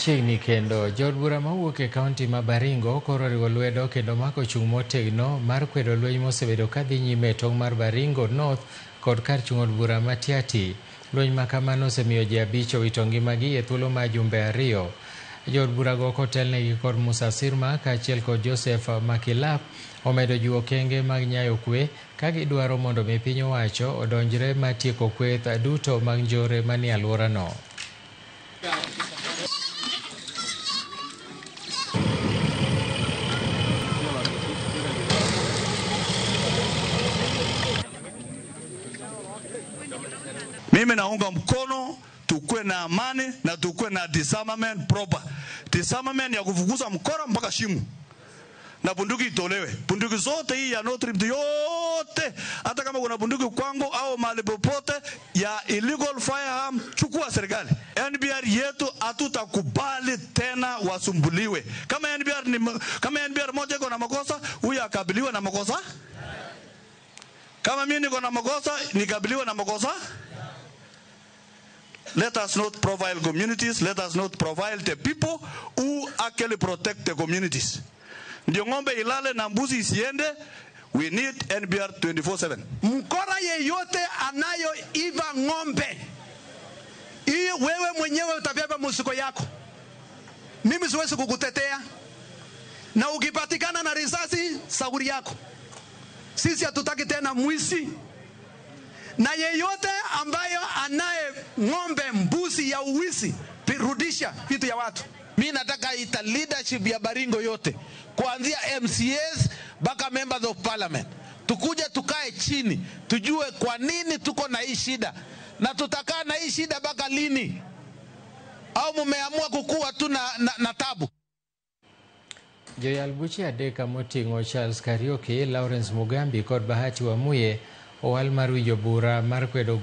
Machiegni kendo, jood bura mawuok e kaunti ma Baringo koro oriwo lwedo kendo mako chung' motegno mar kwedo lweny mosebedo kadhi nyime e tong' mar Baringo North kod kar chung' od bura ma Tiaty. Lweny ma kamano osemiyo ji 5 owito ngimagi e thuolo mar jumbe 2. Jood burago kotelnegi kod Musa Sirma kaachiel kod Joseph Makilap omedo jiwo okenge mag nyayo kwe ka gidwaro mondo mi piny owacho odonjre mar tieko kweth duto mag njore manie alworano. Mimi naunga mkono tukue na amani na tukue na disarmament proper. Disarmament ya kufukuza mkora mpaka shimo. Na bunduki itolewe. Bunduki zote hii ya North Rift yote, hata kama kuna bunduki kwangu au mahali popote ya illegal firearm, chukua serikali. NBR yetu hatutakubali tena wasumbuliwe. Kama NBR ni, kama NBR moja iko na makosa, huyu akabiliwe na makosa. Kama mimi niko na makosa, nikabiliwe na makosa. Let us not profile communities, let us not profile the people who actually protect the communities. Ndio ng'ombe ilale na mbuzi isiende, we need NBR 24/7. Mkora yeyote anayoiba ng'ombe, hiyo wewe mwenyewe utabeba mzigo yako. Mimi siwezi kukutetea. Na ukipatikana na risasi, sauri yako. Sisi hatutaki tena mwizi. Na yeyote ambayo anaye ng'ombe, mbuzi ya uwizi, rudisha vitu ya watu. Mimi nataka ita leadership ya Baringo yote, kuanzia MCAs mpaka members of parliament. Tukuje tukae chini, tujue kwa nini tuko na hii shida. Na tutakaa na hii shida mpaka lini? Au mumeamua kukua tu na tabu? Joyal buche adek moting'o Charles Kariuki, Lawrence Mugambi kod Bahati Wamuye owal mar winjo bura mar kwedo